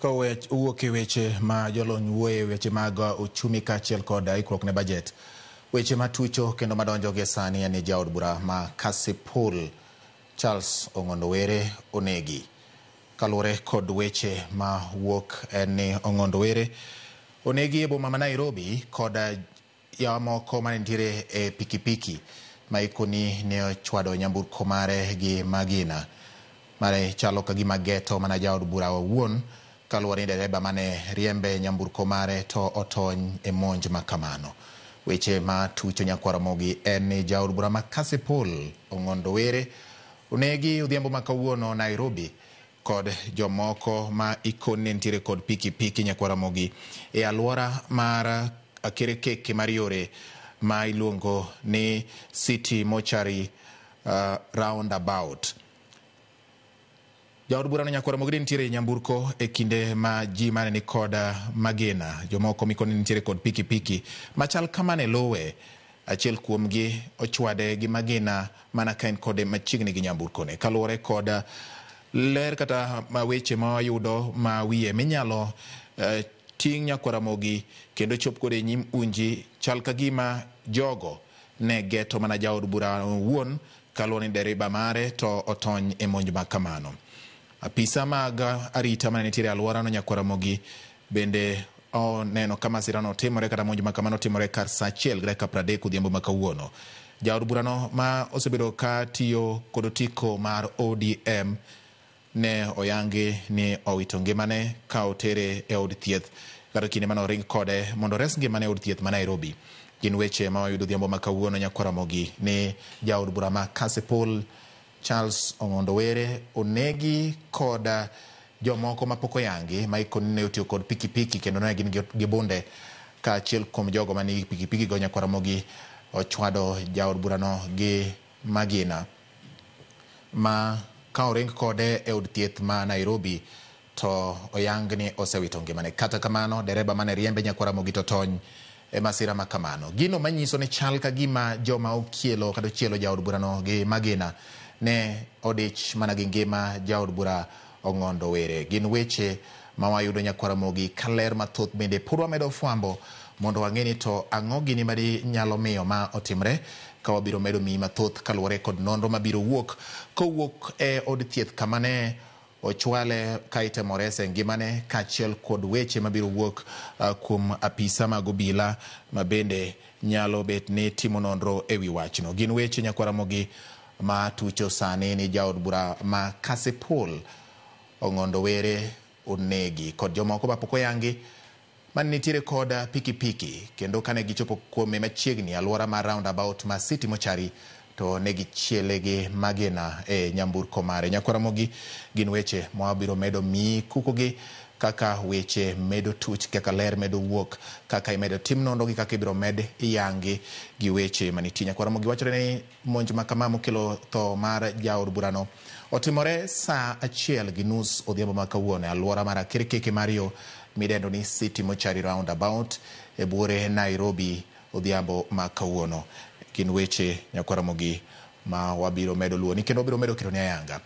Kowuok e weche ma jolony wuoye, weche mag uchumi kaachiel kod ikruok ne bajet. Weche matucho kendo madonjo gie sani en ni jaod bura ma Kasipul Charles Ong'ondo Were onegi. Kaluwore kod weche ma wuok en ni Ong'ondo Were onegi e boma ma Nairobi kod yawa moko mane nitiere e pikipiki ma ikoni ne ochwado nyamburko mare gi magina. Mane chalo ka gima geto mana jaod bura owuon kaluwore ni dereba mane riembe nyamburko mare to otony e monj ma kamano. Weche ma tucho nyakwar Ramogi en ni jaod bura ma Kasipul Ong'ondo Were onegi odhiambo ma kawuono Nairobi kod jomoko ma ikoni ne nitiere kod pikipiki nyakwar Ramogi e alwora mar akerekeke mar yore ma iluongo ni City Mortuary Roundabout. Jaod burano nyakwar Ramogi ne nitiere e nyamburko e kinde ma ji mane ni kod magina, jomoko mikoni nitiere kod pikipiki machal kama ne luwe. Achiel kuomgi ochwade gi magina mana ka en kode machiegni gi nyamburkone. Kaluwore kod ler kata weche ma wayudo ma wiye minyalo ting' nyakwar Ramogi kendo chop kode e nyim unji, chal ka gima jogo ne geto mana jaod bura owuon kaluwore ni deriba mare to otony e monj ma kamano. Apisa mag arita mane nitiere e alworano nyakwar Ramogi bende oneno ka masirano otimore kata monj ma kamano otimore kar saa achiel gi dakika 30 odhiambo ma kawuono. Jaod burano ma osebedo ka tiyo kod otiko mar ODM ne oyangi ni owito ngimane ka otere e od thieth kata kinde mane oring kode mondo ores ngimane e od thieth ma Nairobi. Gin weche ma wayudo odhiambo ma kawuono nyakwar Ramogi ni jaod bura ma Kasipul Charles Ong'ondo Were onegi kod jomoko mapok oyangi ma ikoni ne otiyo kod pikipiki kendo ne gin gi bunde ka achiel kuom jogo ma nigi pikipiki go nyakwar Ramogi ochwado jaod burano gi magina ma ka oring kode e od thieth ma Nairobi to oyang ni osewito ngimane. Kata kamano, dereba mane riembe nyakwar Ramogi to tony e masira ma kamano. Gino manyiso ni chal ka gima joma okielo kata ochielo jaod burano gi magina ne odich mana gi ngima jaod bura Ong'ondo Were. Gin weche ma wayudo nyakwar Ramogi ka ler mathoth bende pod wamedo fwambo mondo wang'e ni to ang'o gini madi nyalo miyo ma otimre ka wabiro medo miyi mathoth kaluwore kod nonro mabiro wuok kowuok e od thieth kama ne ochwale ka itemo rese ngimane kaachiel kod weche mabiro wuok kuom apisa mag obila ma bende nyalo bet ni timo nonro e wi wachno. Gin weche nyakwar Ramogi ma tucho sani ni jaod bura ma Kasipul Ong'ondo Were onegi kod jomoko mapok oyangi mane nitiere kod pikipiki kendo kane gichopo kuome machiegni alwora mar roundabout ma City Mortuary to ne gichiele gi magina e nyamburko mare. Nyakwar Ramogi, gin weche ma wabiro medo miyi kukugi kaka weche medo tuch, kaka ler medo wuok, kaka imedo tim nonro gi kaka ibiro med yangi gi weche manitie. Nyakwar Ramogi, wachore ni monj ma kama mokelo tho mar jaod burano otimore saa 1:30 odhiambo ma kawuono e alwora mar Akirikeke mar yo midendo ni City Mortuary Roundabout e buore Nairobi odhiambo ma kawuono. Gin weche nyakwar Ramogi ma wabiro medo luwoni kendo wabiro medo ketoni ayanga.